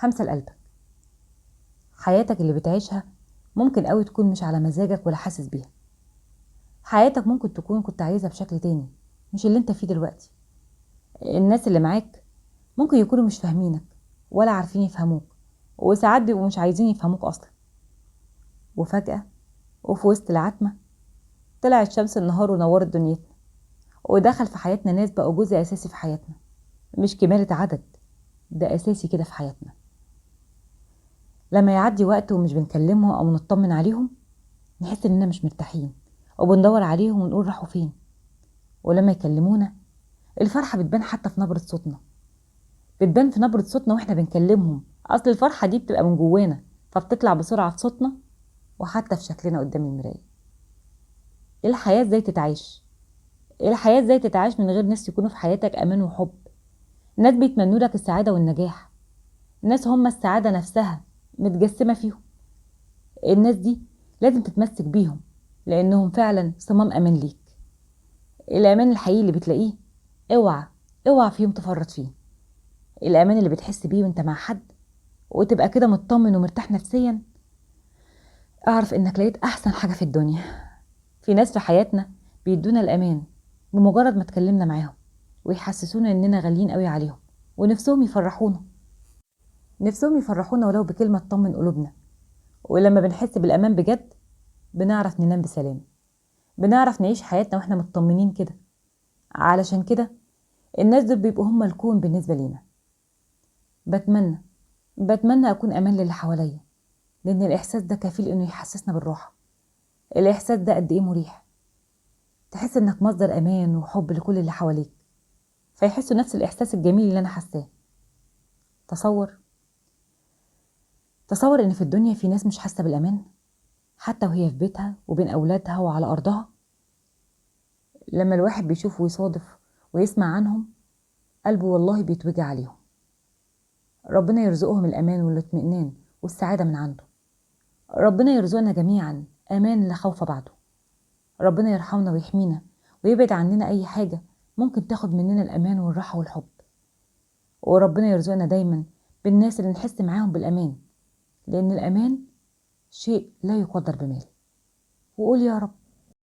همسة لقلبك. حياتك اللي بتعيشها ممكن قوي تكون مش على مزاجك ولا حاسس بيها. حياتك ممكن تكون كنت عايزها بشكل تاني مش اللي انت فيه دلوقتي. الناس اللي معاك ممكن يكونوا مش فاهمينك ولا عارفين يفهموك، وساعات بيبقوا مش عايزين يفهموك اصلا. وفجأة وفي وسط العتمة طلعت شمس النهار ونورت دنيتنا، ودخل في حياتنا ناس بقوا جزء اساسي في حياتنا، مش كمالة عدد، ده اساسي كده في حياتنا. لما يعدي وقت ومش بنكلمهم او نطمن عليهم نحس اننا مش مرتاحين، وبندور عليهم ونقول راحوا فين. ولما يكلمونا الفرحة بتبان حتى في نبرة صوتنا، بتبان في نبرة صوتنا واحنا بنكلمهم. اصل الفرحة دي بتبقى من جوانا، فبتطلع بسرعة في صوتنا وحتى في شكلنا قدام المراية. الحياة ازاي تتعاش؟ الحياة ازاي تتعاش من غير ناس يكونوا في حياتك امان وحب؟ ناس بيتمنوا لك السعادة والنجاح، ناس هم السعادة نفسها متجسمة فيهم. الناس دي لازم تتمسك بيهم لانهم فعلا صمام امان ليك. الامان الحقيقي اللي بتلاقيه اوعى في يوم تفرط فيه. الامان اللي بتحس بيه وانت مع حد وتبقى كده مطمن ومرتاح نفسيا، اعرف انك لقيت احسن حاجة في الدنيا. في ناس في حياتنا بيدونا الامان بمجرد ما اتكلمنا معاهم، ويحسسونا اننا غاليين قوي عليهم، ونفسهم يفرحونا، نفسهم يفرحونا ولو بكلمة تطمن قلوبنا. ولما بنحس بالامان بجد بنعرف ننام بسلام، بنعرف نعيش حياتنا واحنا مطمنين كده. علشان كده الناس دول بيبقوا هم الكون بالنسبة لينا. بتمنى أكون أمان للي حواليا، لأن الإحساس ده كفيل إنه يحسسنا بالراحة. الإحساس ده قد إيه مريح، تحس إنك مصدر أمان وحب لكل اللي حواليك، فيحسوا نفس الإحساس الجميل اللي أنا حاساه. تصور إن في الدنيا في ناس مش حاسة بالأمان حتى وهي في بيتها وبين أولادها وعلى أرضها. لما الواحد بيشوف ويصادف ويسمع عنهم قلبه والله بيتوجع عليهم. ربنا يرزقهم الأمان والاطمئنان والسعادة من عنده. ربنا يرزقنا جميعا أمان لا خوف بعده. ربنا يرحمنا ويحمينا ويبعد عننا أي حاجة ممكن تاخد مننا الأمان والراحة والحب. وربنا يرزقنا دايما بالناس اللي نحس معاهم بالأمان، لأن الأمان شيء لا يقدر بمال. وقول يا رب.